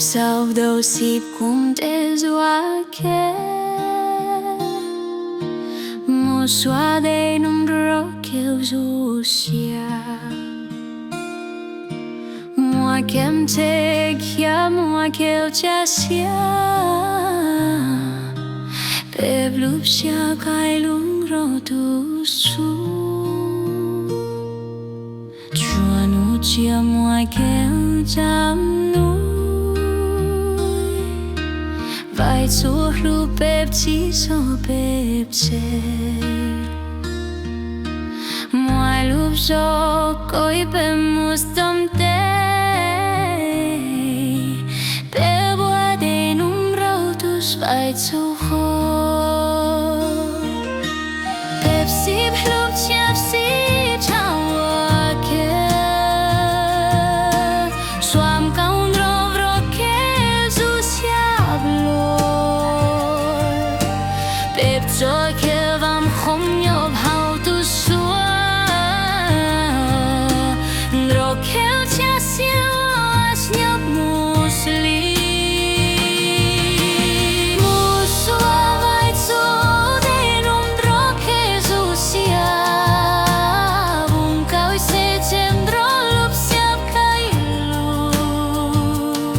Xaus daus xib kub nres zuav ke, mus suav dej num nrog ke zuj sia. Muaj kev ntse khiav muaj kev tsa sia, peb lub siab kaij lub nrog tus xub. Tsuas nub tsiab muaj kev tsa nub, vais txuj hlub peb txib tso peb tsev. Muaj lub zog koib peb mus tom ntej, peb buaj dej num nrog tus vais txuj ho. Peb sib hlub txhiab sib tshaj ua ke, xuam kaum nrog vrog kev zuj sia vlog. Peb tso kev vam khoom nyob hauv tus xuab, nrog kev tsa sia ua nyob mus li. Mus suav vais txuj dej num nrog kev zuj sia, vum kaum xeb tsev nrog lub siab kaij lub.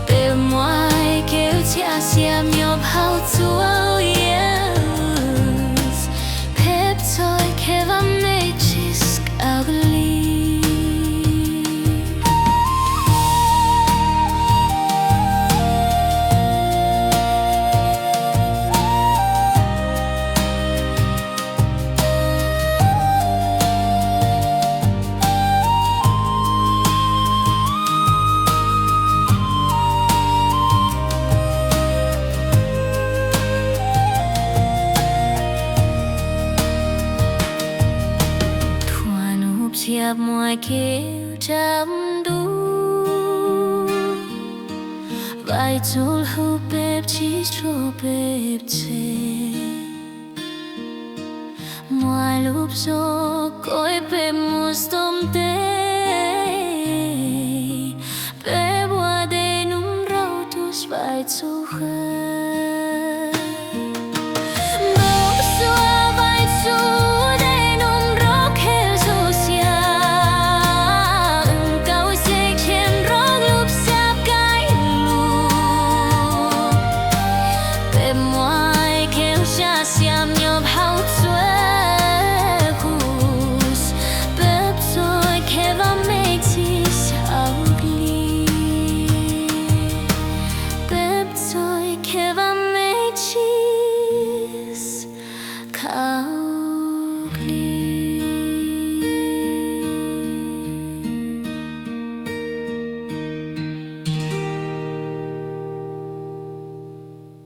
Peb muaj kev tsa sia nyob hauv txuj yees, peb tso kev vam mej tsis skab li. Thuam nub txhiab muaj kev tsa ntuj, vais txuj hlub peb txib tso peb tsev. Muaj lub zog koib peb mus tom ntej, peb buaj dej num nrog tus vais txuj